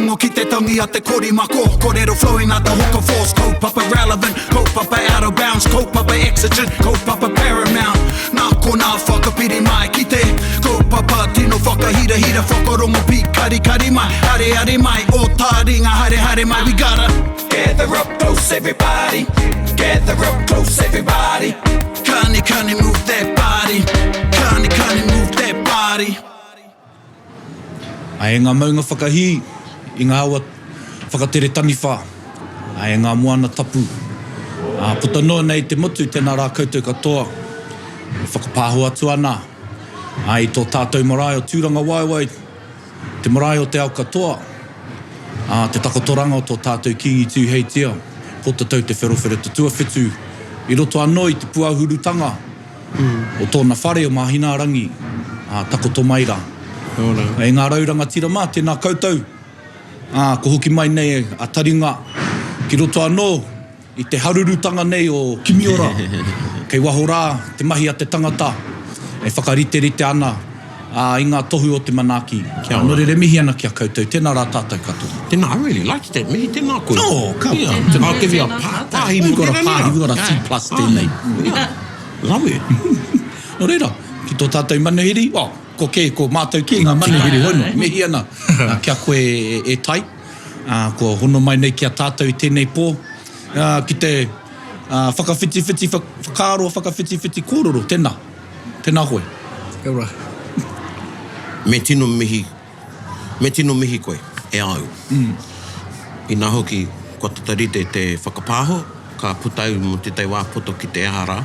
Whakarongo ki te tangi a te korimako Korero flowing like the hook of force Kaupapa relevant, kaupapa out of bounds Kaupapa exigent, kaupapa paramount Nā konā whakapiri mai ki te Kaupapa tino whakahirahira Whakarongo pīkarikari mai Areare mai, o tāringa haere haere mai We gotta gather up close everybody Gather up close everybody Kani kani move that body Kani kani move that body. Ā, e ngā maunga whakahī i ngā awa whakatere taniwha, ā, e ngā moana tapu, ā, puta noa nei i te motu, tēnā rā koutou katoa e whakapāho atu ana, ā, i tō tātou marae o Tūrangawaewae, te marae o te ao katoa, ā, te takotoranga o tō tātou Kīngi Tūheitia, Pōtatau Te Wherowhero Te Tuawhitu, i roto anō i te pūāhurutanga, O tōna whare o Māhinaarangi, ā, takoto mai rā. E ngā rau rangatira mā, tēnā koutou, ā, ko hoki mai nei a Taringa ki roto anō i te harurutanga nei o Kimiora, kei waho rā te mahi a te tangata e whakariterite ana, ā, i ngā tohu o te manaaki. Kia ora. Nō reira e mihi ana ki a koutou, tēnā rā tātou katoa. Tēnā, I really liked that mihi, tēnā koe. Oh, ka pai. Yeah. I'll give you a pā, pāhi mō tērā nera. We've got a C plus tēnei. Yeah. Rawe. Nō reira, ki tō tātou manuhiri, well, ko kē, ko mātou kē ngā manuhiri hono. Mihi ana ki a koe e Tai, kua hono mai nei ki a tātou i tēnei pō, ki te whakawhitiwhiti whakaaro, whakawhitiwhiti kōrero, tēnā. Tēnā koe. Kia ora. Me tino mihi, me tino mihi koe, e au. Inā hoki, kua tata rite te whakapāho, ka puta au mō tētahi wā poto ki te aha rā,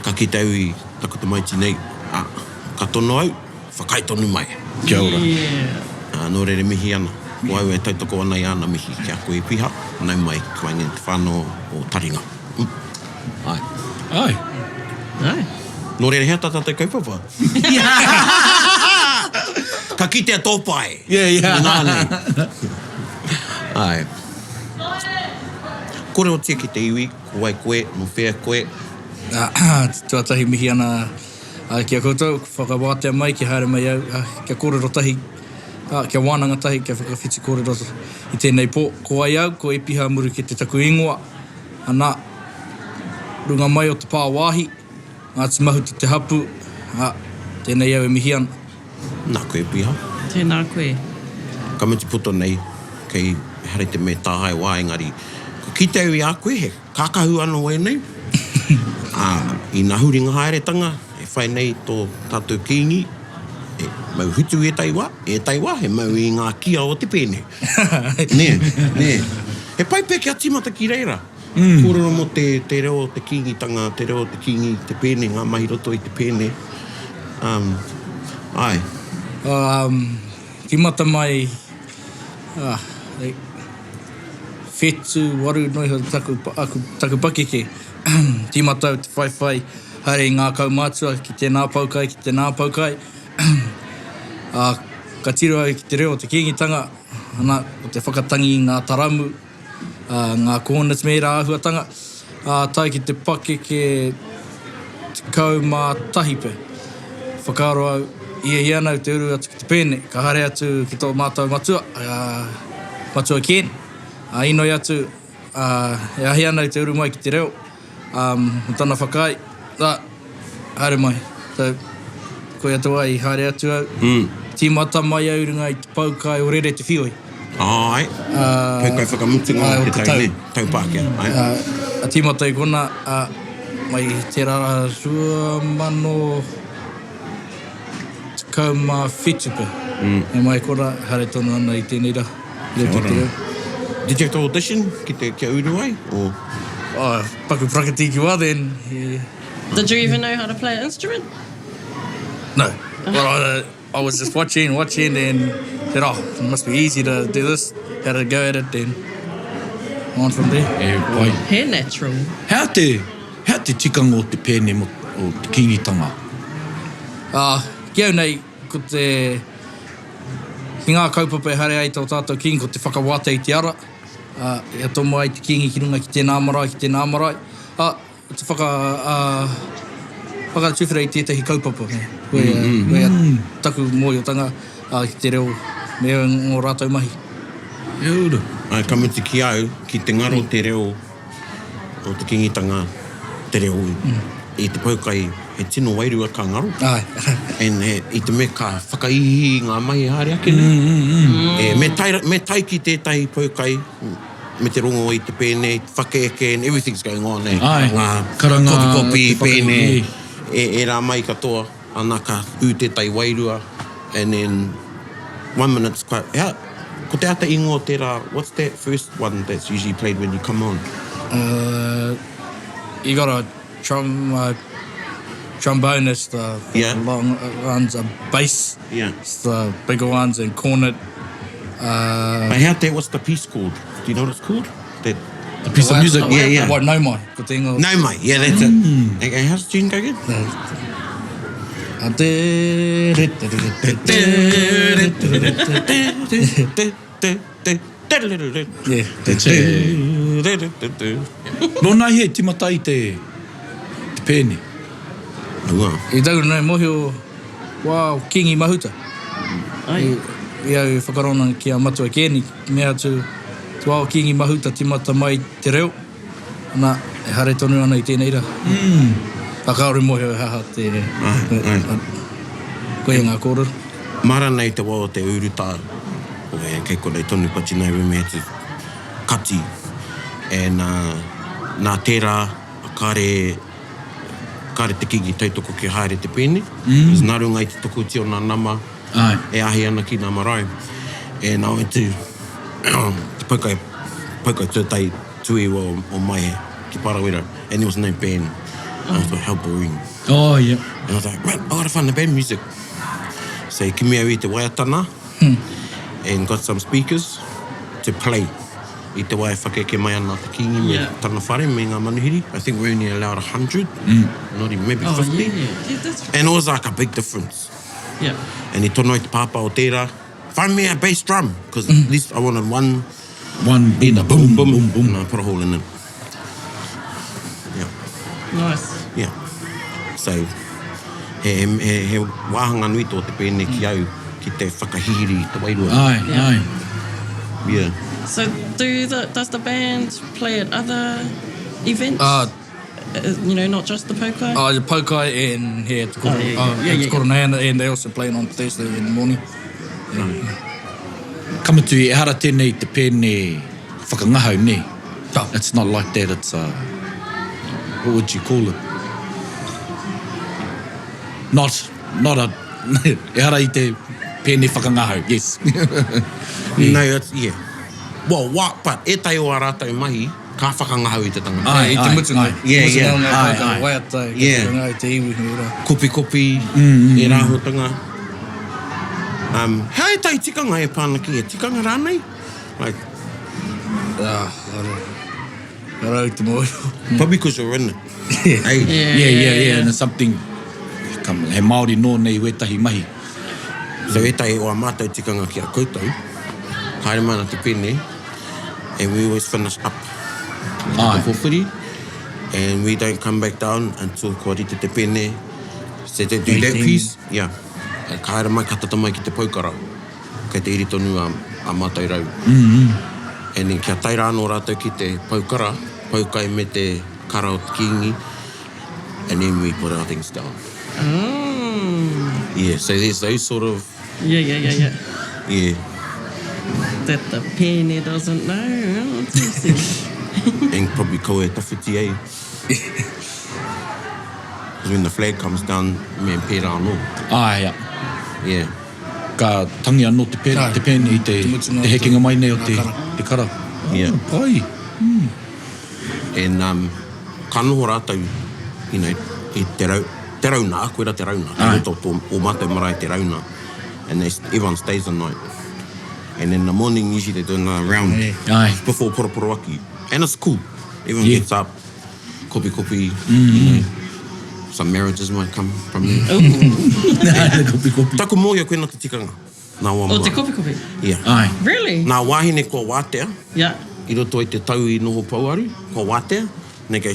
ka kite au i taku tamaiti nei, ā, ka tono au, whakaae tonu mai. Kia ora. Ā, nō reira mihi ana, ko au e tautoko ana i āna mihi ki a koe e Piha, nau mai ki waenga i te whānau o Taringa. Āe. Āe. Āe. Nō reira, hea tā tātou kaupapa? Ka kitea tō pae. Yeah, yeah. Inā nei. Āe. Kōrerotia ki te iwi, ko wai koe, nō whea koe? Tuatahi mihi ana ki a koutou, whakawātea mai kia haere mai au, kia kōrero tahi, kia wānanga tahi, kia whakawhiti kōrero i tēnei pō. Ko wai au, ko Epiha Murukete taku ingoa. Ana, runga mai o te pā wāhi, Ngāti Mahuta te hapū, ā, tēnei au e mihi ana. Nā koe, Piha. Tēnā koe. Ka mutu poto nei, kei ehara i te mea tāhae wā engari, ka kite au i a koe he kākahu anō ēnei, ā, i nā huringa haeretanga e whai nei tō tātou Kīngi, he mau hutu ētahi wā, ētahi wā he mau i ngā kia o te pēne. Nē, nē. He pai pea kia tīmata ki reira. Kōrero mō te, te reo o te Kīngitanga, te reo o te Kīngi, te pēne, ngā mahi roto i te pēne. Um, āe. Um, tīmata mai, ah, like, whetu, waru noa iho taku, aku, taku pakeke. Tīmata au te whaiwhai haere i ngā kaumātua ki tēnā poukai, ki tēnā poukai. Ā, ka tiro au ki te reo o te Kīngitanga, ana, ko te whakatangi i ngā taramu, ā, ngā cornets me ērā āhuatanga, ā, tae ki te pakeke 11 pea. Whakaaro au, hiahia ana au te uru atu ki te pēne, ka haere atu ki tō mātou matua, ā, Matua Ken, ā, inoi atu, ā, e ahi ana au te uru mai ki te reo, ā, mō tana whakaae, ā, haere mai. So, koia te wā i haere atu au. Tīmata mai au i runga i te poukai o Rere Te Whioi. Āe, poukai whakamutunga o te tau, nē, tau Pākehā, āe. Ā, tīmata i konā, ā, mai i tērā rā 2017 pea. E mai konā, haere tonu ana i tēnei rā. Kia ora. Did you have to audition ki te, kia uru ai, or? Oh, paku prakati ki wā then. Yeah. Did you even know how to play an instrument? No. Well, I, I was just watching, watching and said, oh, it must be easy to do this. Had a go at it then on from there. E pai. He natural. Hea te, hea te tikanga o te pēne mo, o te Kīngitanga? Ah, ki au nei, ko te, ki ngā kaupapa e haere ai tō tātou Kīngi, ko te whakawātea i te ara, ā, ia tomo ai te Kīngi ki runga ki tēnā marae, ki tēnā marae, ā, te whaka, ā, whakatuwhera i tētahi kaupapa, nē. Koia, koia taku mōhiotanga, ā, ki te reo me ngō rātou mahi. Kia ora. Āe, ka mutu ki au, ki te ngaro te reo o te Kīngitanga, te reo i te poukai, he tino wairua ka ngaro. Āe. And he, i te mea ka whakaihiihi ngā mahi haere ake nei. E, me tae, me tae ki tētahi poukai, me te rongo i te pēne, i te whakaeke, and everything's going on, eh. Āe, Ngā karanga, kopikopi, te whakaeke. pēne, e, ērā mai katoa. Ana ka ū tētahi wairua and then one minute it's quite, how, ko te ata ingoa o tērā, what's that first one that's usually played when you come on? Uh, you got a trum, uh, trombone, it's the, the Yeah. long ones, a bass, Yeah. it's the bigger ones, and cornet. Uh, But how te, what's the piece called? Do you know what it's called? That, The piece of music. Yeah, yeah. What, nau mai, ko te ingoa. Nau mai, yeah, that's it. Okay, how's the tune go again? A te re te re te te re te re te te te te. Yeah. Te te. Nō nāhi e timata ai te, te pēne? Aua. I taku nei mohio, wow, Kingi Mahuta. Ai. I, i au e whakarona ki a Matua Kēni, mea atu, te wā o Kingi Mahuta timata mai te reo, ana, e haere tonu ana i tēnei rā. Mm. A kāore mohio he aha te... Ai, ai. Koia ngā kōrero. Mara nei te wā o te urutā, e, kei konei tonu but you know when we had to kati, and uh, nā tērā, kāre, Kāre te Kīngi tautoko kia haere te pēne, because nā runga i te tokoiti o nā nama e āhei ana ki nā marae. And I went to te poukai, poukai tuatahi tuiwa o, o Maihe ki Parawera, and there was no band. And I thought, how boring. Oh, yeah. And I was like, right, I gotta find the band music. So i kimi au i te waiata nā, and got some speakers to play. I te wā e whakeke mai ana te Kīngi me Yeah. tana whare me ngā manuhiri, I think we only allowed 100, not even, maybe Oh, 50. yeah, yeah. Yeah, that's And it was like a big difference. Yeah. And i tono ai te pāpā o tērā, find me a bass drum, because at least I wanted one One boom, boom, boom, boom, boom. And I put a hole in it. Yeah. Nice. Yeah. So, he, he, he wāhanga nui tō te pēne ki au, ki te whakahihiri i te wairua. Āe, Yeah. āe. Yeah. So do the does the band play at other events? Uh, Uh, you know, not just the poukai? Uh, the poukai and here at the Koro, Oh, yeah, yeah, uh, yeah, at yeah, the yeah. Koroneana, and they also playing on Thursday in the morning. Ka mutu, ehara tēnei i te pēne whakangahau, nē? No. It's not like that, it's a, what would you call it? Not, not a, ehara i te pēne whakangahau, yes. No, it's, yeah. Well, what, but ētahi o ā rātou mahi, ka whakangahau i te tangata. Ai, I te ai, mutunga, ai. Yeah, mutunga yeah. o ngā Ai, poukai ai. waiata, ka Yeah. whakangahau i te iwi, nē rā. Kopikopi, ērā āhuatanga. Um, he ētahi tikanga e pā ana ki, he tikanga rānei? Like, Ah, kāre, kāre au te mōhio. probably because you're in it. Hey. Yeah, yeah, yeah, and it's something, come, he Māori nō nei wētahi mahi. So ētahi o ā mātou tikanga ki a koutou, haere mai ana te pene, and we always finish up. Aye. Te pōwhiri, and we don't come back down until kua rite te pene, so they do that 18. piece, yeah. Ka haere mai, ka tata mai ki te poukara, kei te iri tonu a, a mātou rau. Mm -hmm. And then kia tae rā anō rātou ki te poukara, poukai me te kara o te kīngi, and then we put our things down. Mm. Yeah, so there's those sort of... Yeah, yeah, yeah, yeah. Yeah. That the pene doesn't know. Oh, and probably kaua e tawhiti ai. Because when the flag comes down, me pērā anō. Āe, ia. Yeah. Ka tangi anō te pēne, te pēne i te, te hekenga mai nei o te, te kara. Yeah. Oh, pai. Mm. And um, ka noho rātou, you know, i te rau, te rauna, koira te rauna. Āe. Te roto o tō, o mātou marae te rauna. And they, everyone stays the night. And in the morning, usually they do another round. Āe. Before poroporoaki. And it's cool. Everyone Yeah. gets up, kopi kopi, you know, some marriages might come from there. Kopi kopi. Taku mōhio koe nā te tikanga. Nā wā O te mā. kopi kopi? Yeah. Āe. Really? Nā wāhine kua wātea. Yeah. I roto i te tau i noho pouaru, kua wātea, and they go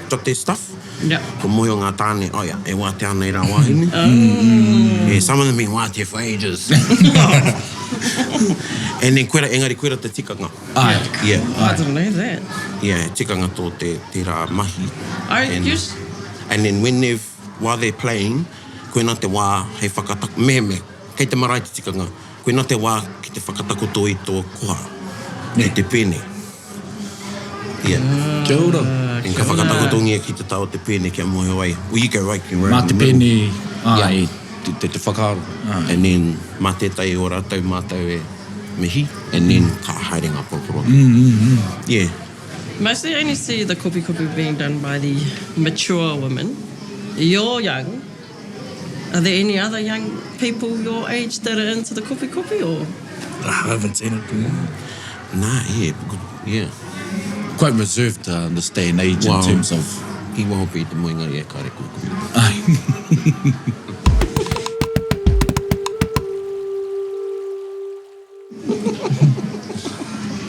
drop their stuff. Yeah. Kua mōhio ngā tāne, oh yeah, e wātea ana i rā wāhine. Oh. Yeah, some of them been wātea for ages. And then koira, engari koira te tikanga. Āe. Yeah. I didn't know that. Yeah, he tikanga tō te, tērā mahi. I And, us- and then when they've, while they're playing, koina te wā hei whakatak, mehemea, kei te marae te tikanga, koina te wā ki te whakatakoto i tō koha, ki te pēne. Yeah. Kia ora. And ka whakatakotongia ki te taha o te pēne kia mōhio ai, well you go right, you right Mā in te the middle. pēne, āe, Yeah. te, te, te whakaaro. Āe. And then mā tētahi o rātou mātou e mihi, and then ka haere ngā poroporoaki. Mm, mm, mm. Yeah. Mostly I only see the kopi kopi being done by the mature women. You're young. Are there any other young people your age that are into the kopi kopi or? I haven't seen it. Nā, yeah, good, yeah. Quite reserved uh, in this day and age Well, in terms of... I waho pea i te moe engari e kare koe.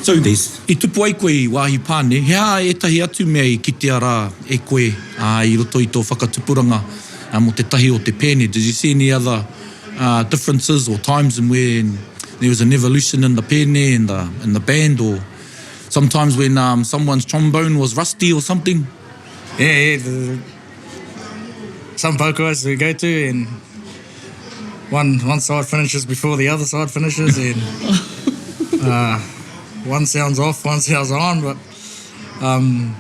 So, i tupu ai koe i wāhi pā, nē? He aha ētahi atu mea i kitea rā e koe i roto i tō whakatupuranga mō te tahi o te pēne? Did you see any other differences or times in when there was an evolution in the pēne and the, and the band or sometimes when um, someone's trombone was rusty or something? Yeah, yeah. The, some poukai we go to and one one side finishes before the other side finishes and uh, one sounds off, one sounds on, but um,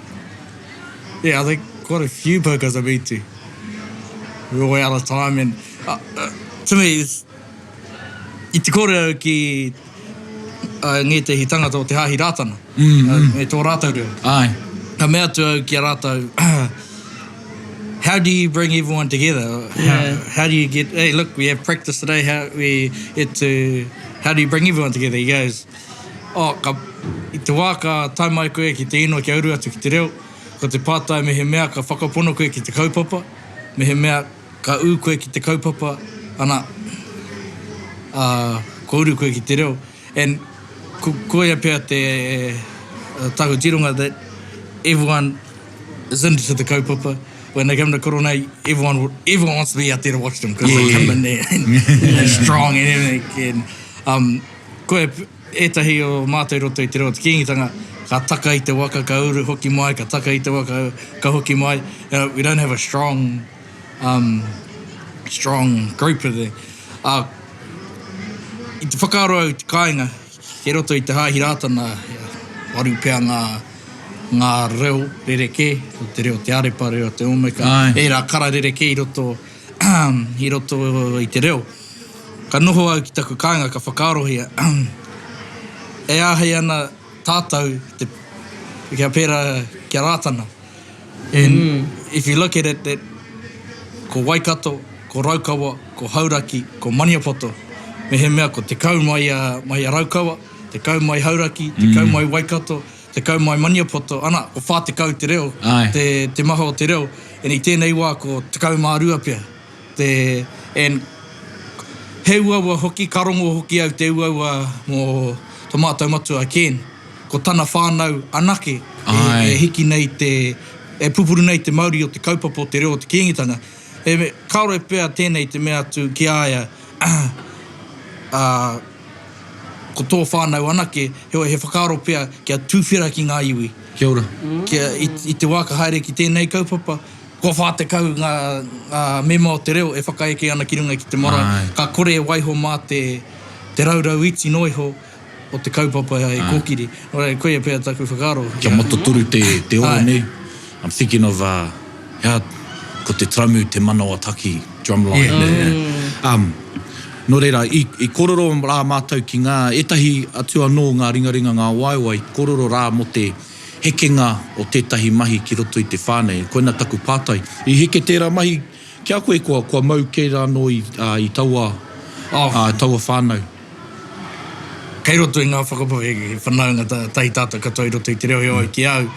yeah, I think quite a few poukai I've been to. We're all out of time and uh, uh, to me, it's, i te kōrero ki uh, ngētehi tangata o te Hāhi Rātana, mm, mm. Uh, me tō rātou reo. Ai. Ka mea atu au ki a rātou, how do you bring everyone together? Yeah. How, how do you get, hey, look, we have practice today, how we get to, how do you bring everyone together? He goes, oh, ka, i te wā ka tae mai koe ki te inoi kia uru atu ki te reo, ko te pātai mehemea ka whakapono koe ki te kaupapa, mehemea ka ū koe ki te kaupapa, ana, ā, kua uru koe ki te reo. And ko, koia pea te uh, taku tironga that everyone is into the kaupapa. When they come to Korone, everyone everyone wants to be out there to watch them because yeah. they come in there and they're strong and everything. And, um, koe ētahi o mātou roto i te reo o te Kīngitanga, ka taka i te waka, ka uru hoki mai, ka taka i te waka, ka hoki mai. You know, we don't have a strong, um, strong group of there. Uh, i te whakaaro au i te kāinga, kei roto i te Hāhi Rātana, waru pea ngā, ngā reo rerekē, ko te reo Te Arepa, reo Te Omeka, ērā kara rerekē i roto, i roto i te reo. Ka noho au ki taku kāinga, ka whakaarohia, e āhei ana tātou te, kia pērā ki a Rātana. And if you look at it, that ko Waikato, ko Raukawa, ko Hauraki, ko Maniapoto, mehemea ko 10 mai a, mai a Raukawa, 10 mai Hauraki, 10 mai Waikato, 10 mai Maniapoto, ana, ko 40 te reo, te, te maha o te reo, and i tēnei wā ko 12 pea te, and he uaua hoki, ka rongo hoki au te uaua mō to mātou matua a Ken, ko tana whānau anake e hiki nei te, e pupuru nei te mauri o te kaupapa o te reo o te Kīngitanga. E, kāore pea tēnei te mea atu ki a ia, ā, ko tō whānau anake, heoi he whakaaro pea kia tuwhera ki ngā iwi. Kia ora. Kia, i, i te wā ka haere ki tēnei kaupapa, kua 40 ngā, ngā mema o te reo e whakaeke ana ki runga ki te marae, ka kore e waiho mā te, te raurau iti noa iho o te kaupapa e kōkiri. Nō reira, koia pea taku whakaaro. Kia matotoru te, te oro nei. I'm thinking of, uh, hea, ko te taramu te manawa taki drumline. Yeah. Yeah. Um, nō reira, i, i kōrero rā mātou ki ngā, ētahi atu anō ngā ringaringa, ngā waewae, i kōrero rā mō te hekenga o tētahi mahi ki roto i te whānau. Koina taku pātai. I heke tērā mahi ki a koe kua, kua mau kē rā anō i, uh, i taua, oh. uh, taua whānau? Kei roto i ngā whakapapa he whanaunga tahi tātou katoa i roto i te reo, heoi ki au,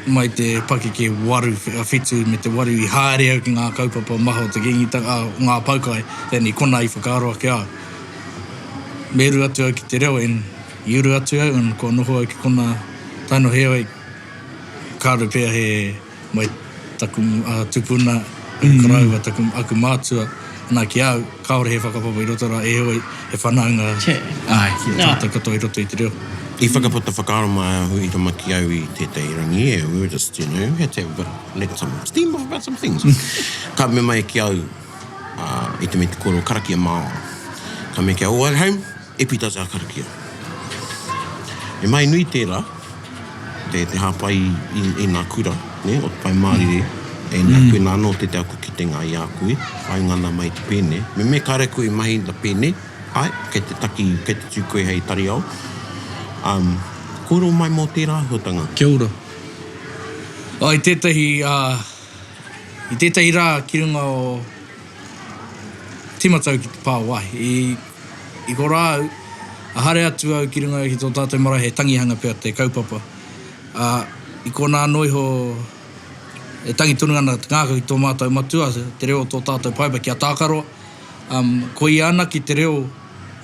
mai te pakeke waru, whitu me te waru i haere au ki ngā kaupapa maha o te Kīngitanga, o ngā poukai, then i kona i whakaaro ake au. Me uru atu au ki te reo and i uru atu au and kua noho au ki kona tae noa heoi kāore pea he mai taku tupuna, aku koroua, taku, aku mātua. Ana ki a au, kāore he whakapapa i roto rā, heoi, he whanaunga, āe, ki a tātou katoa i roto i te reo. I whakaputa whakaaro mai a Huirama ki au i tētahi rangi, yeah, we were just, you know, had to have a bit, let some steam off about some things. Ka mea mai ki au, i te mea te kōrero karakia Māori. Ka mea ki au, oh, at home, Epi does our karakia. He mahi nui tērā, te, te hāpai i, i, i ngā kura, ne, o te Pai Mārire, e nā mm. koe anō te te aku kitenga i a koe, whai ngana mai te pēne. Me me kāre koe i mahi i pēne, ai, kei te taki, kei te tū koe hei tariao. Um, kōrero mai mō tērā āhuatanga. Kia ora. Oh, i tētahi, uh, i tētahi rā ki runga o Tīmata au ki te pā wāhi. I, i korā au, a haere atu au ki runga ki tō tātou marae he tangihanga pea te kaupapa. Ā, i konā anō iho e tangi tonu ana te ngākau ki tō mātou matua, te reo o tō tātou Paipa ki a Tākaroa. Um, ko ia anake te reo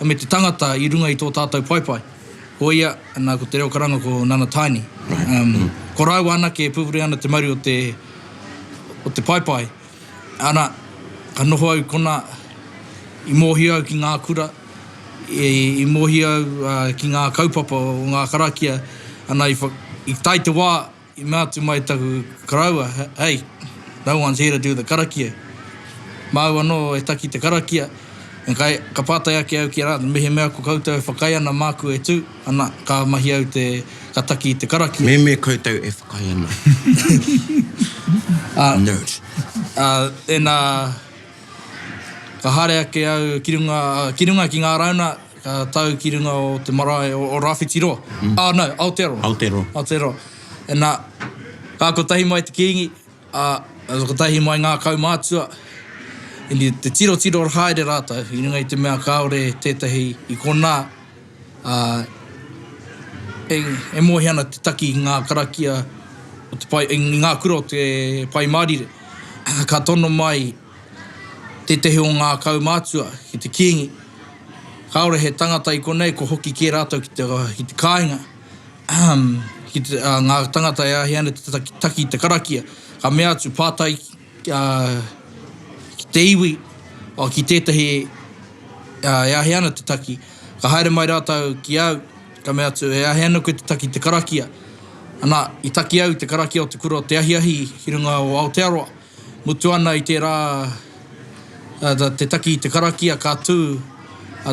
me te tangata i runga i tō tātou paepae. Ko ia, ana, ko te reo karanga ko Nana Taini. Um, ko rāua anake e pupuri ana te mauri o te, o te paepae. Ana, ka noho au kona, i mōhio au ki ngā kura, i, i mōhio au ki ngā kaupapa o ngā karakia, ana, i, i tae te wā, i mea atu mai taku koroua, hey, no one's here to do the karakia. Māu anō e taki te karakia, and ka, ka pātai ake au ki a rātou, mehemea ko koutou e whakaae ana māku e tū, ana, ka mahi au te, ka taki i te karakia. Mehemea koutou e whakaae ana. Nerd. Ā, tēnā, ka haere ake au ki runga, ki runga ki ngā rauna, ka tau ki runga o te marae o, o Rāwhitiroa. Mm. Ā, no, Aotearoa. Aotearoa. Aotearoa. Tēnā, ka kotahi mai te Kīngi, ā, ka kotahi mai ngā kaumātua, i te tirotiro haere rātou, i runga i te mea kāore tētahi i konā, ā, e, e mōhio ana te taki i ngā karakia o te pai, i ngā kura o te Pai Mārire. Ka tono mai tētehi o ngā kaumātua ki te Kīngi, kāore he tangata i konei, ko hoki kē rātou ki te, ki te kāinga, ki te, ā, ngā tangata e āhei ana te taki, taki i te karakia. Ka mea atu, pātai ā, ki te iwi, ā, ki tētehi ā, e āhei ana te taki, Ka haere mai rātou ki au, ka mea atu, E āhei ana koe te taki te karakia? Ana, i taki au i te karakia o te kura o te ahiahi ki runga o Aotearoa. Mutu ana i tērā te taki i te karakia ka tū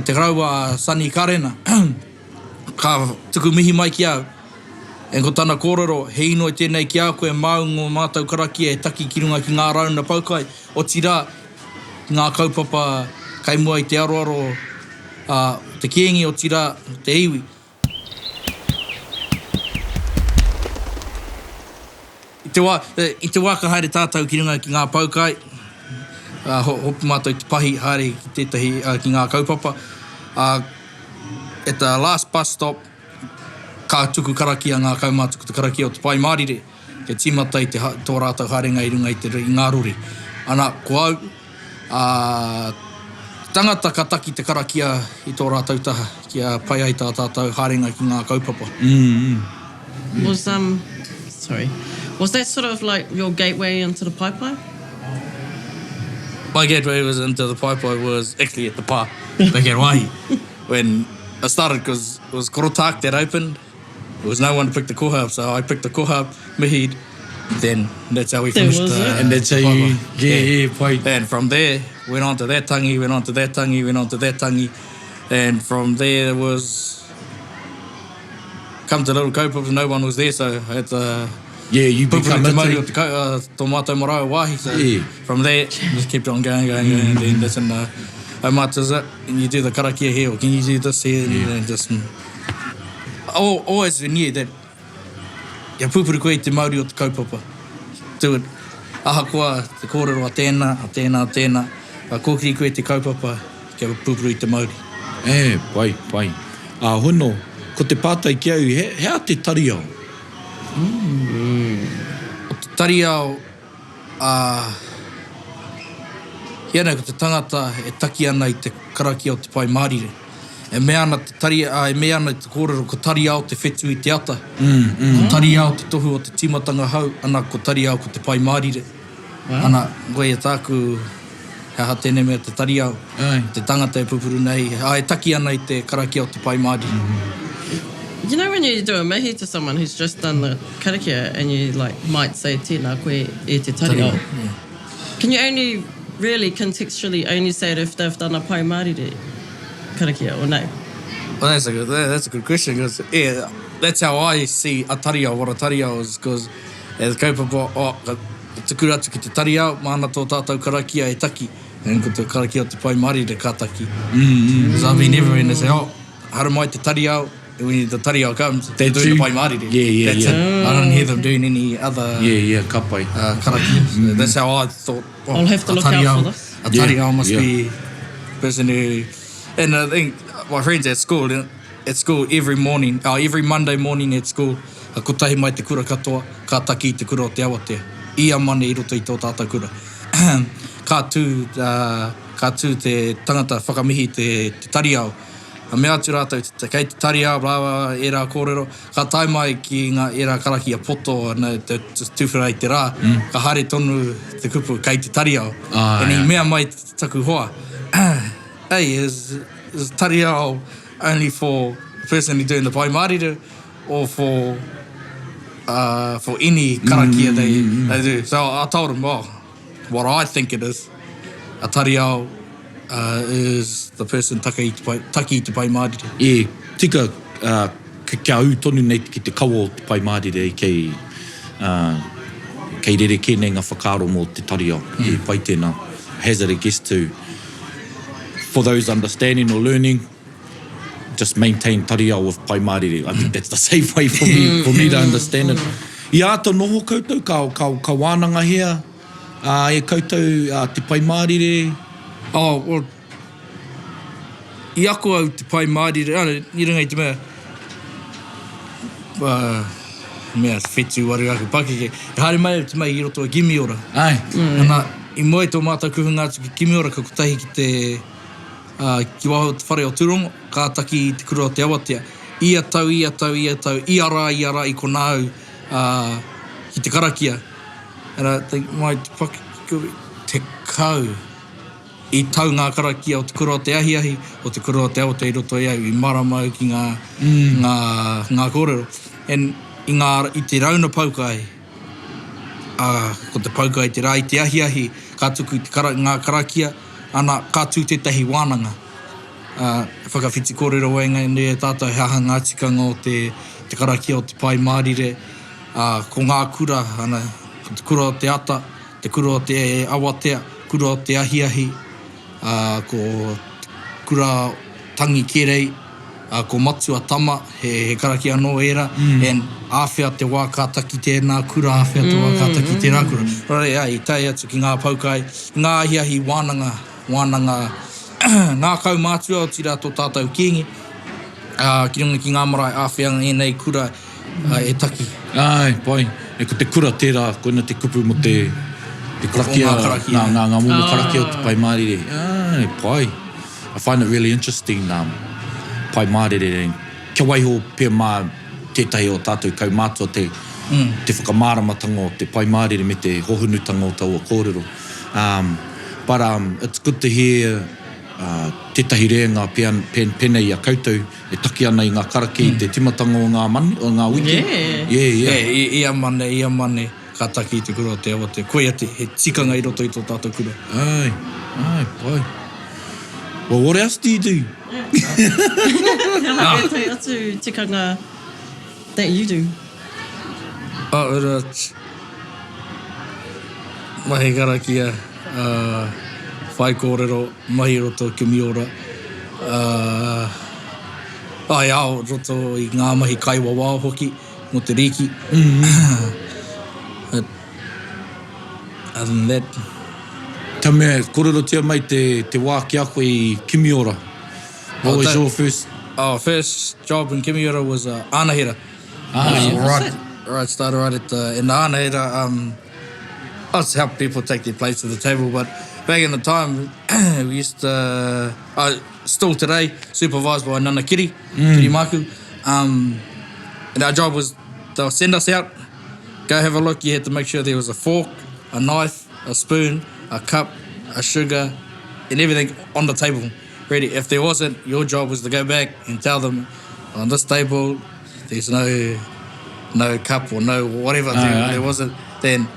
te koroua a Sonny Karena, ka tuku mihi mai ki au. And ko tana kōrero, he inoi tēnei ki a koe māu ngō mātou karakia e taki ki runga ki ngā rauna poukai, otirā, ngā kaupapa kei mua i te aroaro a te Kīngi, otirā, te iwi. I te wā, i te wā ka haere tātou ki runga ki ngā poukai, ā, hopu mātou i te pahi haere ki tētahi, ki ngā kaupapa, ā, at the last bus stop, ka tuku karakia ngā kaumātua ko te karakia o te Pai Mārire. Kia tīmata i te, tō rātou haerenga i runga i te, i ngā rori. Ana, ko au, ā, tangata ka taki te karakia i tō rātou taha, kia pai ai tā tātou haerenga ki ngā kaupapa. Was, um, sorry, was that sort of like your gateway into the paepae? My gateway was into the paepae was actually at the pā, back at Waihi, when I started, because it was Korotāk that opened, There was no one to pick the koha up, so I picked the koha up, mihied, then that's how we finished was the it. And that's how you, yeah, yeah, pai. And from there, went on to that tangi, went on to that tangi, went on to that tangi, and from there was come to Little Kaupapa, no one was there, so I had to Yeah, you pupuru become te a mauri o te kau, uh, tō mātou marae o Wāhi, so Yeah. from there, just kept on going, going, going, and then that's in the, how much is it? Can you do the karakia here, or can you do this here, and, and just... Always knew that kia pupuru koe i te mauri o te kaupapa. Do it. Ahakoa te kōrero a tēnā, a tēnā, a tēnā, ka kōkiri koe i te kaupapa kia pupuru i te mauri. E, pai, pai. Ā, hono, ko te pātai ki au, he, he aha te tariao? Ko te tariao, ā, kīia nei ko te tangata e taki ana i te karakia o te Pai Mārire. E mea ana te tari, ā, e mea ana te kōrero ko Tariao te whetū i te ata. Ko Tariao te tohu o te tīmatanga hau, ana ko Tariao ko te Pai Mārire. Ana, koia tāku. he aha tēnei mea te tariao, te tangata e pupuru nei, ā, e taki ana i te karakia o te Pai Mārire. You know when you do a mihi to someone who's just done the karakia and you like might say tēnā koe e te tariao. Can you only really contextually only say it if they've done a Pai Mārire karakia or no? Well, that's a good, that's a good question because yeah, that's how I see a tariao, what a tariao is because as kaupapa, oh, ka tukura atu ki te tariao, māna tō tātou karakia e taki. And ko te karakia o te Pai Mārire ka taki. Because I've been everywhere and they say, oh, haramai te tariao, and when the tariao comes, they're doing the Pai Mārire. Yeah, yeah, that's yeah. It. I don't hear them doing any other Yeah, yeah, ka pai. uh, karakia. So that's how I thought. Oh, I'll have to a look out tariao- for this. A tariao Yeah, must yeah. be person who, and I think my friends at school, at school every morning, oh, every Monday morning at school, ka kotahi mai te kura katoa, ka taki i te kura o te awatea. Ia mane i roto i tō tātou kura. ka tū, uh, ka tū te tangata whakamihi te, te tariao. Ka mea atu rātou, te, kei te tariao, blah, blah, blah, ērā kōrero. Ka tae mai ki ngā ērā karakia poto, ana, te, te tuwhera i te rā, mm. ka haere tonu te kupu, kei te tariao. Ah, And i yeah. mea mai taku hoa, hey, is, is tariao only for the person who doing the Pai Mārire or for uh, for any karakia mm, they, mm, they do. So I told him, well, what I think it is, a tariao uh, is the person taka i te pai, taki i te Pai Mārire. E tika uh, kia ū tonu nei ki te kawa o te Pai Mārire kei, uh, kei rerekē nei ngā whakaaro mō te tariao. Mm. E pai tēnā. Hazard a guess to, for those understanding or learning, just maintain tariao with Pai Mārire. I think that's the safe way for me, for me to understand it. I āta noho koutou, ka, ka, ka wānangahia uh, e koutou uh, te Pai Mārire? Oh, well, i ako au te Pai Mārire, uh, i runga i te mea, uh, mea whetū waru aku pakeke, e haere mai au te mahi i roto i Kimiora. Ai. Mm. Ana, i mua i tō mātou kuhunga atu ki Kimiora, ka kotahi ki te, ā, ki waho o te whare o Tūrongo, ka taki i te kura o Te Awatea. Ia tau, ia tau, ia tau, ia rā, ia rā, i konā au, ā, ki te karakia. And I think my te pakeke, 10 i tau ngā karakia o te kura o te ahiahi, o te kura o Te Awatea i roto i au, i marama au ki ngā, ngā, ngā kōrero. And i ngā, i te rauna poukai, ā, ko te poukai te rā i te ahiahi, ka tuku te kara, ngā karakia, ana, ka tū tētahi wānanga, ā, whakawhiti kōrero waenganui e tātou he aha ngā tikanga o te, te karakia o te Pai Mārire, ā, ko ngā kura, ana, ko te kura o te ata, te kura o te awatea, kura o te ahiahi, ā, ko te kura tangi kerei, ā, ko Matua Tama, he, he karakia anō ērā, mm. and āwhea te wā ka taki tēnā kura, āwhea te wā ka taki tērā kura. Mm. Nō reira, i tae atu ki ngā poukai, ngā ahiahi wānanga, wānanga, ngā kaumātua, otirā tō tātou Kīngi, ā, ki runga ki ngā marae āwhea ēnei kura ā, e taki. Āe, pai. E ko te kura tērā, koina te kupu mō te, te karakia, O ngā karakia. ngā, ngā, ngā momo karakia o te Pai Mārire. Āe, pai. I find it really interesting um, Pai Mārire, kia waiho pea mā tētahi o tātou kaumātua te, mm. te whakamāramatanga o te Pai Mārire me te hohonutanga o taua kōrero. Um, but um, it's good to hear uh, tētahi rēnga pea, pe, pēnei i a koutou e taki ana i ngā karakia mm. i te timatanga o ngā, mani, o ngā wiki. Yeah. Yeah, yeah. Yeah, i, ia mane, ia mane, ka taki i te kura o te awatea. Koia te, he tikanga i roto i tō tātou kura. Ai, ai, pai. Well, what else do you do? He aha ētahi atu tikanga that you do? Oh, ura, mahi karakia, uh, whaikōrero, mahi i roto i Kimiora, uh, ai ao roto i ngā mahi kaiwawao hoki mō te rīki. But other than that. Tell me, kōrerotia mai te, te wā ki a koe i Kimiora. What was your first? Oh, first job in Kimiora was uh, Anahera. Ah, yeah. Right, right, started right at the, in the Anahera. Um, I just help people take their place at the table, but back in the time, we used to, uh, still today, supervised by Nana Kiri, mm. Kiri Maku. Um, and our job was, they'll send us out, go have a look. You had to make sure there was a fork, a knife, a spoon, a cup, a sugar, and everything on the table ready. If there wasn't, your job was to go back and tell them, on this table, there's no no cup or no whatever there, there wasn't. Then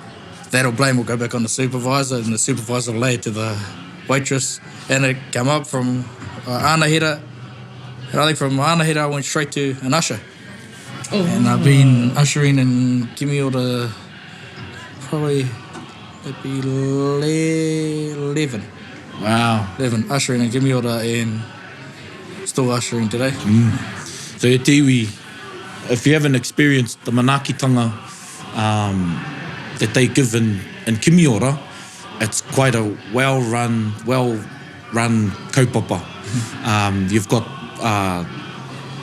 that'll blame will go back on the supervisor, and the supervisor will lay it to the waitress. And it come up from uh, Anahera. And I think from Anahera I went straight to an usher. Oh. And I've been ushering and give me all the probably it'd be 11. Wow. 11 ushering and give me all the and still ushering today. Mm. So e te iwi, if you haven't experienced the manaakitanga um, that they give in, in Kimiora, it's quite a well-run, well-run kaupapa. Um, you've got uh,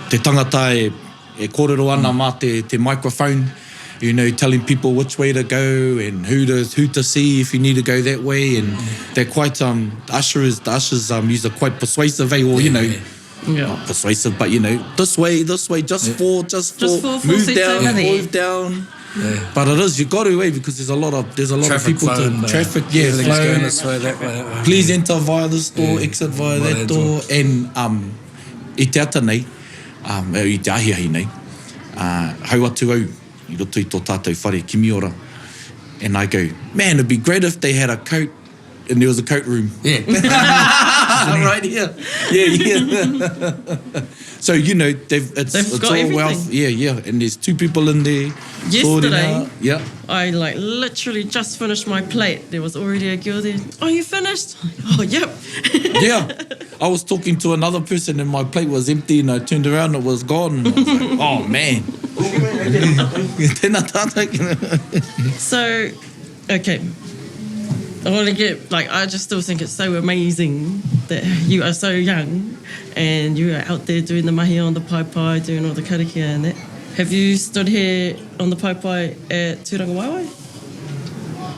te tangata e, e kōrero ana mā te, te microphone, you know, telling people which way to go and who to, who to see if you need to go that way. And they're quite, um, the ushers, the ushers um, use are quite persuasive, eh? or, you know, Yeah. not persuasive, but you know, this way, this way, just four, just four, Just four, four move seats down, over there. move down. But it is you got to eh, because there's a lot of there's a lot Traffic of people flow to and, uh, traffic, yeah, everything's flow. going this way, that way, that way. Please enter via this door, exit via Via that that door, and um, i te ata nei, um, i te ahiahi nei, uh, hau atu au i roto i tō tātou whare kimiora, and I go, man, it'd be great if they had a coat and there was a coat room. Yeah. right here. Yeah, yeah. so you know they've it's, They've it's got all everything. wealth. Yeah, yeah. And there's two people in there. sorting Yesterday- out. Yeah. I like literally just finished my plate. There was already a girl there. Oh, you finished? Oh, yep. Yeah. I was talking to another person and my plate was empty and I turned around and it was gone. And I was like, oh man. Tēnā tātou. So, okay. I want to get, like, I just still think it's so amazing that you are so young and you are out there doing the mahi on the paepae, doing all the karakia and that. Have you stood here on the paepae at Tūrangawaewae?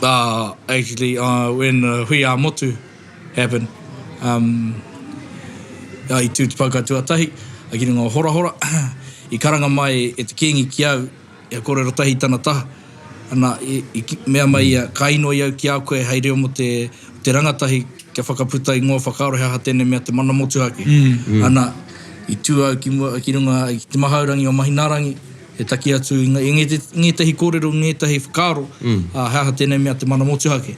Uh, actually, uh, when uh, Hui a Motu happened, um, i tū te poukai tuatahi, ki runga o Horahora, i karanga mai e te Kīngi ki au, Ia kōrero tahi tana taha, ana, i, i mea mai ia, ka inoi au ki a koe hei reo mō te, te rangatahi kia whakaputa i ngō whakaaro he aha tēnei mea te mana motuhake. Ana, i tū au ki mua, ki runga i te mahaurangi o Mahinaarangi, he taki atu i ngā, i ngēte, ngētehi kōrero, ngētehi whakaaro, ā, he aha tēnei mea te mana motuhake.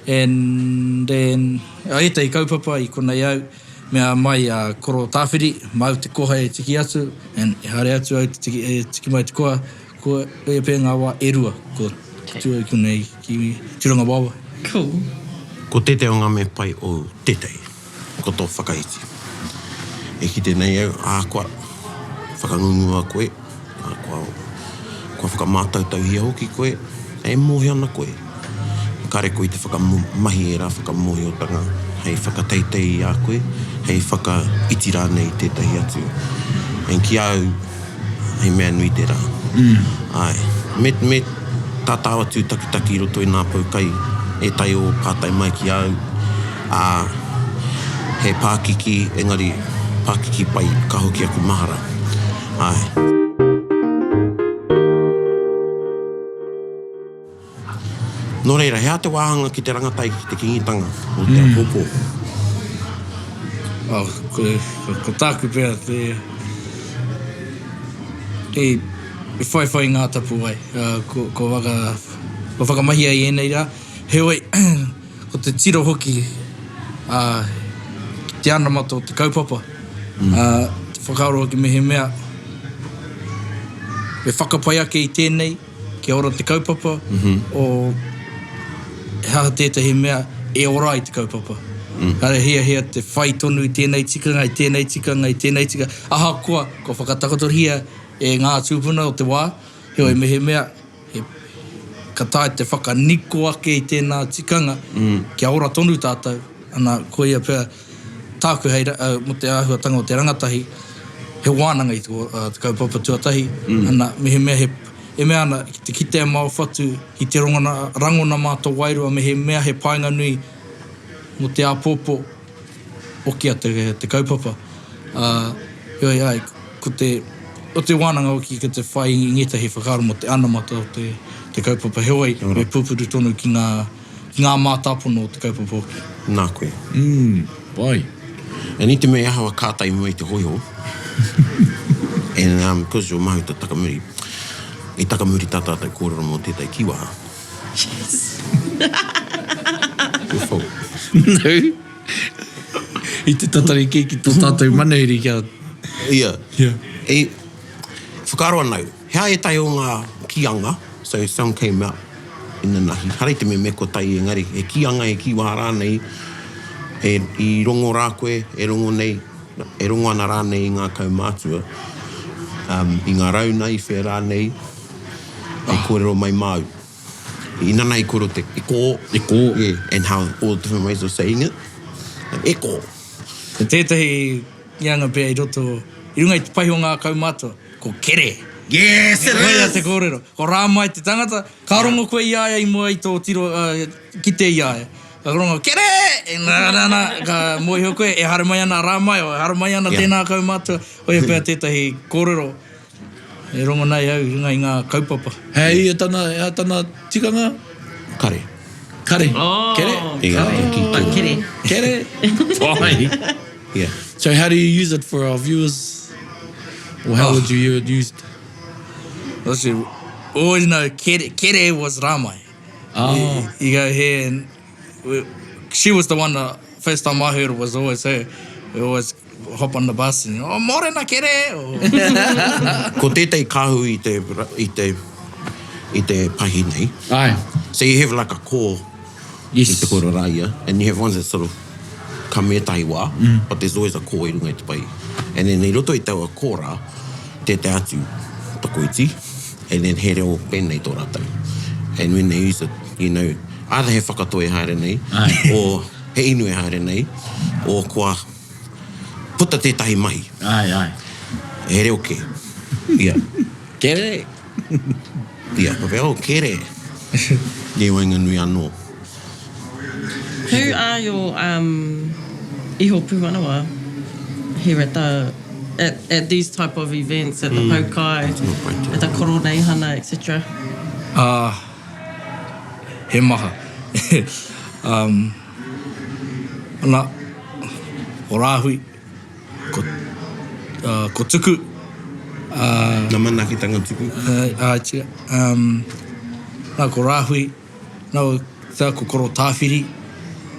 And then, ētehi kaupapa i konei au, Mea mai a Koro Tāwhiri, māu te koha e tiki atu, and e haere atu au te tiki, e tiki mai te koha, ko ia pea ngā wā e rua, ko tū au konei ki Tūrangawaewae. Cool. Ko tētehi o ngā mea pai o tētehi, ko tō whakaiti. E kite nei au, ahakoa whakangungua koe, Ā, kua, kua whakamātautauhia hoki koe, e mōhio ana koe. Kāre koe i te whakamahi ērā whakamōhiotanga hei whakateitei i a koe, hei whakaiti rānei i tētahi atu. And ki a au, he mea nui tērā. Āe. Me, me tā tāua tūtakitaki i roto i ngā pou kai, ētahi o pātai mai ki a au, ā, he pākiki, engari pākiki pai, ka hoki aku mahara. Āe. Nō reira, he aha te wāhanga ki te rangatahi ki te Kīngitanga o te āpōpō? Oh, ko, ko, ko tāku pea te, e, e whaiwhai ngā tapuwae, uh, ko, ko whaka, ko whakamahia i ēnei rā. Heoi, Ko te tiro hoki ā, ki te anamata o te kaupapa, ā, te whakaaro hoki mehemea me whakapai ake i tēnei kia ora te kaupapa, o he aha tētahi mea e ora ai te kaupapa. Kāre hiahia te whai tonu i tēnei tikanga, i tēnei tikanga, i tēnei tikanga, ahakoa kua whakatakotohia e ngā tūpuna o te wā, heoi mehemea He, ka taea te whakaniko ake i tēnā tikanga, kia ora tonu tātou, ana, koia pea tāku hei, mō te āhuatanga o te rangatahi, he wānanga i te kaupapa tuatahi, ana, mehemea he, e mea ana, ki te kitea mao whatu, ki te rongona, rangona mā tō wairua, mehemea he painga nui mō te āpōpō, okia te, te kaupapa. Ā, heoi āe, ko te, o te wānanga hoki ki te whai i ngētahi whakaaro mō te anamata o te, te kaupapa. Heoi, me pupuru tonu ki ngā, ki ngā mātāpono o te kaupapa hoki. Nā koe. Mm, pai. And i te mea i ahau a kāta i mua i te hōiho, and um, because your mahuta takamuri, i takamuri tā tātou kōrero mō tētahi kīwaha. Yes. Your fault. No. I te tatari kē ki tō tātou manuhiri kia... Ia. Yeah. E, whakaaro ana au, he aha ētahi o ngā kīanga, so some came out inanahi, hara i te mea me kotahi engari, he kīanga, he kīwaha rānei, e, i rongo rā koe, e rongo nei, e rongo ana rānei i ngā kaumātua, um, i ngā rauna, i whea rānei, hei kōrero mai māu. Inana i kōrero te e kō. E kō. Yeah, and how all the different ways of saying it. E kō. Ko tētahi kīanga pea i roto, i runga i te pahi o ngā kaumātua, ko kere. Yes, it is! Koia te kōrero. Ko Rāmai te tangata, ka rongo koe i a ia i mua i tō tiro, kite i a ia. Ka rongo, kere! E nā, nā, nā, ka mōhio koe, e haere mai ana a Rāmai, o e haere mai ana tēnā kaumātua. Koia pea tētahi kōrero. E rongo nei au i runga i ngā kaupapa. He ia tana, he aha tana tikanga? Kare. Kare. Oh. Kere. Ia, e ki But kere. Kere. Pai. Yeah. So how do you use it for our viewers? Or how would you hear it used? Let's see. Always know kere, kere was Ramai. Oh. You, you go here and we, she was the one that first time I heard it was always her. We always hop on the bus and, oh, morena kere! Or... Ko tētahi kāhu i te, i te, i te pahi nei. Aye. So you have like a core yes. i te koro rā ia, and you have ones that sort of ka me ētahi wā, mm. but there's always a core i runga i te pahi. And then i roto i taua core rā, tētahi atu tokoiti, and then he reo pēnei tō rātou. And when they use it, you know, either he whakatoi haere nei, Aye. or he inu e haere nei, or kua puta tētahi mahi. Aye, aye. He reo kē. Ia. Kere! Ia, ka whea, oh, kere. Nei waenganui anō. Who are your um, iho pūmanawa here at the at, at these type of events, at the mm. poukai, at the koroneihana, etc.? Uh, he maha. um, ana, ko Rāhui, ko, uh, ko Tuku. Uh, Ngā manaakitanga Tuku. Uh, uh, tia, um, nā, ko Rāhui, nā, tā, ko Koro Tāwhiri,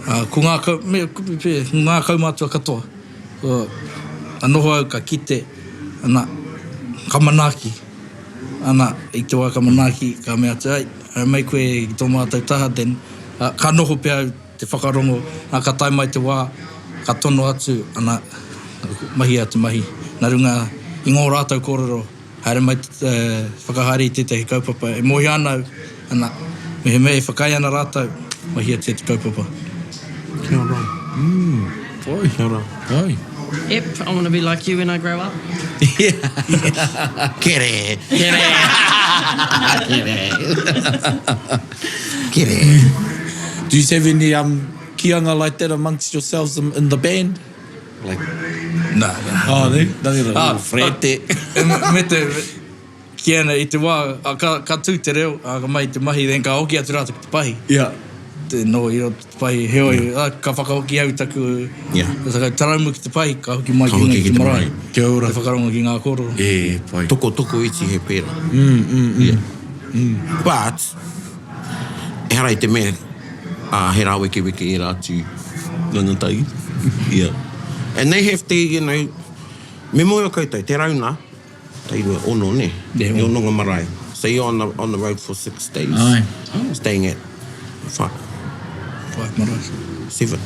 uh, ko ngā, kau, me, me, ngā kaumātua katoa. Ko, a noho au ka kite, ana, ka manaaki. Ana, i te wā ka manaaki, ka mea atu, ai, haere mai koe ki tō mātou taha, then, uh, ka noho pea au te whakarongo, nā, ka tae mai te wā, ka tono atu, ana, mahia te mahi. Nā runga i ngō rātou kōrero, haere mai te whakahaere i tētahi kaupapa e mōhio ana au, ana, mehemea e whakaae ana rātou, mahia te kaupapa. Kia ora. Mm, pai. Kia ora. Pai. Yep, I want to be like you when I grow up. Kere. Kere. Kere. Kere. Do you have any um, kianga like that amongst yourselves in, in the band? Like, Nā, nā. Oh, ne? Nā, Ah, Frete. Me te, ki ana i te wā, a, ka, ka tū te reo, a, ka mahi te mahi, then ka hoki atu rātou ki te pahi. Yeah. Te noho i roto te pahi, heoi, a, ka whakahoki au taku, Yeah. taku taraumu ki te pahi, ka hoki mai Ka ki runga hoki ki ki te te marae. marae. Kia ora. Te whakarongo ki ngā kōrero. E, pai. Toko, toko iti he pērā. Mm, mm, mm. Yeah. But, ehara i te mea, ā, he rāwekeweke ērā atu rangatahi. Yeah. And they have to, you know, me mōhio koutou, te rauna, tairua, ono, nē? Yeah, E ono. ono ngā marae. So you're on the, on the road for six days. Aye. Staying at five, Five marae. seven.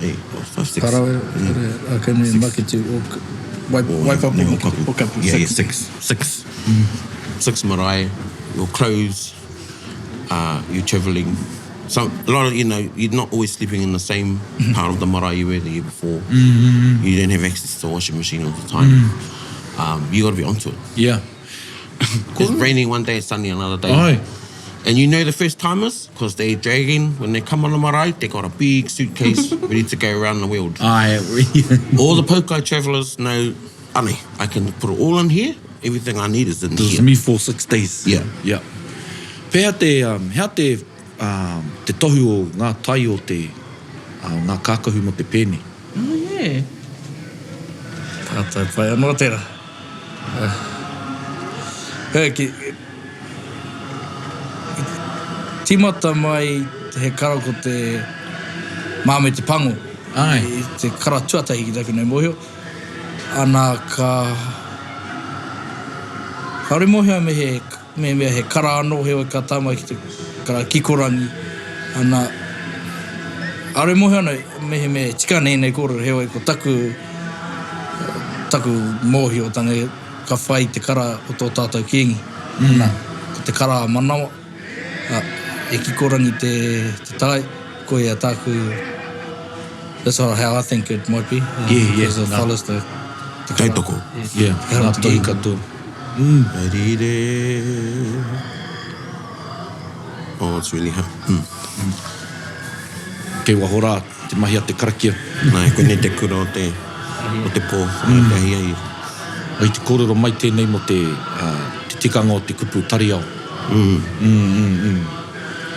E, oh, five, six. Parawera, Mm. Akanui, Maketu, Waipapu, Or, Okapu. Okapu, Yeah, yeah, six. six. Six. Six marae, your clothes, uh, you're travelling. So a lot of, you know, you're not always sleeping in the same part of the marae you were the year before. You don't have access to a washing machine all the time. Um, you got to be onto it. Yeah. It's raining one day, it's sunny another day. Aye. And you know the first timers, because they dragging, when they come on the marae, they got a big suitcase ready to go around the world. Aye. All the Poukai travellers know, ane, I can put it all in here, everything I need is in This is here. me for six days. Yeah. Yeah. Pēhea te, um, hea te te tohu o ngā tai o te, o ngā kākahu mō te pēne. Oh yeah. Tātou pai anō tērā. Hei, ki, tīmata mai he kara ko te mā me te pango. Āe. I te kara tuatahi ki taku nei mōhio. Ana ka, kāore mōhio me he Mehemea he kara anō heoi ka tae mai ki te kara kikorangi, ana, kāore e mōhio ana mehemea e tika ana ēnei kōrero heoi ko taku, taku mōhiotanga ka whai te kara o tō tātou Kīngi, ana, ko te kara a manawa, ā, e kikorangi te, te tae, koia tāku, that's how I think it might be, Yeah, yeah, because it nā. follows the, te kara. Tautoko. Yeah, Te kara o ngā te tohu Kīngi. katoa. Rire. Oh, it's really hard. Mm. Kei waho rā te mahi a te karakia. Nā, koinei te kura o te, o te pō, mm. te ahiahi. I te kōrero mai tēnei mō te, uh, te tikanga o te kupu tariao. Mm. Mm, mm, mm.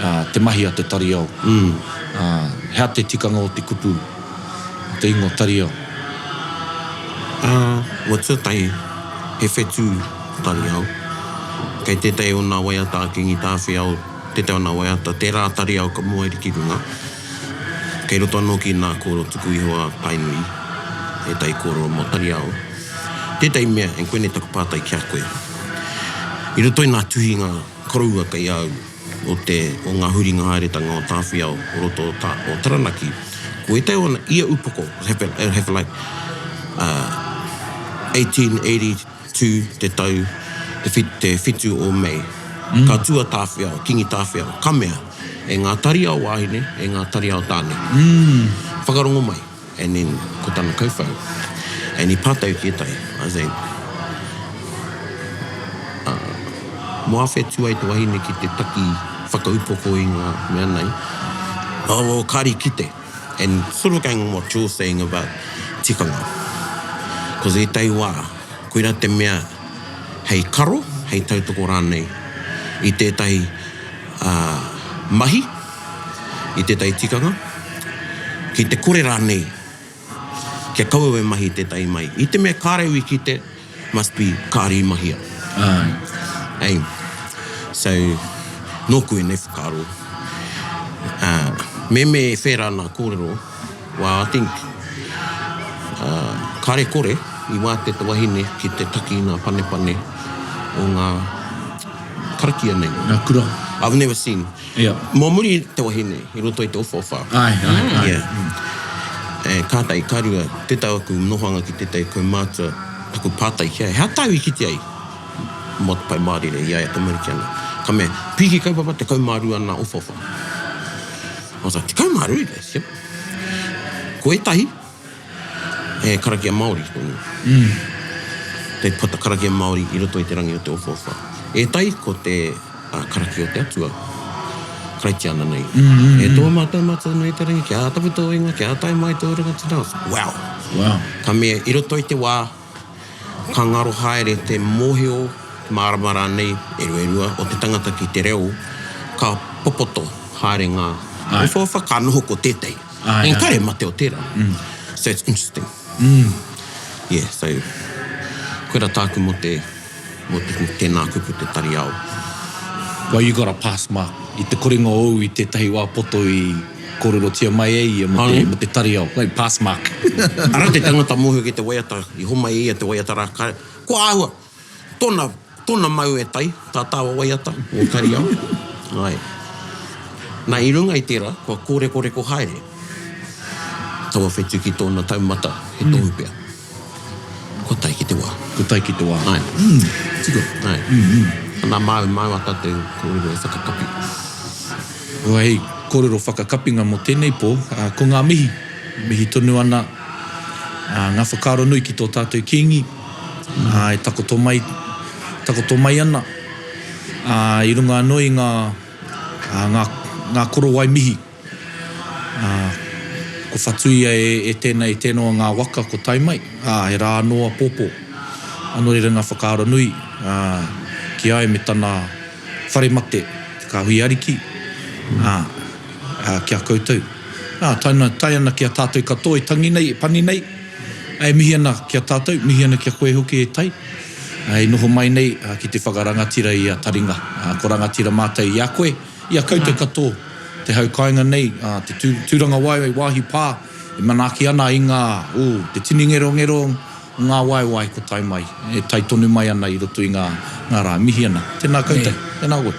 Uh, te mahi a te tariao. Mm. Uh, hea te tikanga o te kupu, te ingoa tariao? Ā, ua tuatahi, he whetū tariao. Kei tētahi o nā waiata a Kīngi Tāwhiao, tētahi o nā waiata, tērā tariao ka moe ki runga. Kei roto anō ki nā kōrero tuku iho a Tainui, ētahi kōrero mō tariao. Tētahi mea, and koinei taku pātai ki a koe. I roto i nā tuhinga koroua kei a au, o te, o ngā huringa haeretanga o Tāwhiao o roto o, tā, o Taranaki, ko ētahi o ana, ia upoko, have, have like, uh, 1882 te tau, te, whit, te whitu o Mei, mm. ka tū a Tāwhiao, Kingi Tāwhiao, ka mea, e ngā tari ao wāhine, e ngā tari ao tāne. Mm. Whakarongo mai. And then, ko tana kauwhau. And i pātai ki ētahi, I say, uh, mō āwhea tū ai te wahine ki te taki whakaupoko i ngā mea nei? Oh, well, kāre i kite. And sort of going what you're saying about tikanga. Cause ētahi wā, koirā te mea hei karo, hei tautoko rānei i tētahi uh, mahi, i tētahi tikanga, ki te kore rānei kia kaua e mahi tētahi mahi. I te mea kāre au i kite, must be kāre i mahia. Āe. Ei. So, nōku ēnei whakaaro. Uh, meme e whērā nā kōrero, well, I think, uh, kāre kore i wātea te wahine ki te taki i ngā panepane o ngā karakia nei. Ngā kura. I've never seen. Ia. Mō muri te wahine i roto i te ofaofa. Āe, āe, āe. Ia. E, kātahi, ka rua, tētahi o aku nohoanga ki tētahi kaumātua, taku pātai ki a ia, he aha tāu i kite ai mō te Pai Mārire i a ia tamariki ana? Ka mea, piki kaupapa 12 ana ofaofa. I was like, 12? He goes, yep. Ko ētahi, He karakia Māori tonu. Te pata karakia Māori i roto i te rangi o te ofaofa. Ētahi ko te karakia o te Atua, Karaitiana nei. E tō mātou matua nei te rangi, kia tapu tō ingoa, kia tae mai tō rangatira. Wow! Wow. Ka mea, i roto i te wā, ka ngaro haere te mōhio, te mārama rānei, e ruerua, o te tangata ki te reo, ka popoto haere ngā ofaofa, ka noho ko tētahi. Ae, And ae. kare mate o tērā. So it's interesting. Yeah, so koira tāku mō te, mō te, tēnā kupu te tari ao. Well, you got a pass mark. I te korenga ōu i tētahi wā poto i kōrerotia mai e ia mō te, mō te tari ao. Like, pass mark. Arā te tangata mōhio ki te waiata, i homai e ia te waiata rā, kare, kua āhua, Tona, tona mau e tai, tā tāua waiata, mō Tariao. Āe. Nā, i runga i tērā, kua kōrekoreko haere taua whetū ki tōna taumata, he tohu pea. Kua tae ki te wā. Kua tae ki te wā. Āe. Mm, tika. Āe. Mm, mm. Nā, māu, māu ā tātou kōrero e whakakapi. Hei kōrero whakakapinga mō tēnei pō, ko ngā mihi. Mihi tonu ana ngā whakaaro nui ki tō tātou Kīngi, e takoto mai, takoto mai ana, ā, i runga anō i ngā, ngā, ngā korowai mihi, ā, ko whatuia e, e tēnei, tēnā o ngā waka ko tae mai, ā, he rā anō apōpō. Anō reira ngā whakaaro nui, ā, ki a ia me tana whare mate, te kāhui ariki. Ā, ā, ki a koutou. Ā, tae ana, tae ana ki a tātou katoa e tangi nei, e pani nei, ā, e mihi ana ki a tātou, mihi ana ki a koe hoki e Tai, ā, e noho mai nei, ā, ki te whakarangatira i a Taringa. Ā, ko rangatira mātou i a koe, i a koutou katoa, te hau kāinga nei, ā, te tū, tūrangawaewae wāhi pā, e manaaki ana i ngā, ō, te tini ngerongero o ngā waewae ko tae mai, e tae tonu mai ana i roto i ngā, ngā rā. Mihi ana. Tēnā koutou. Tēnā koe.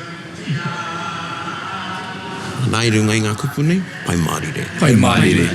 Nā i runga i ngā kupu nei, Pai Mārire. Pai Mārire.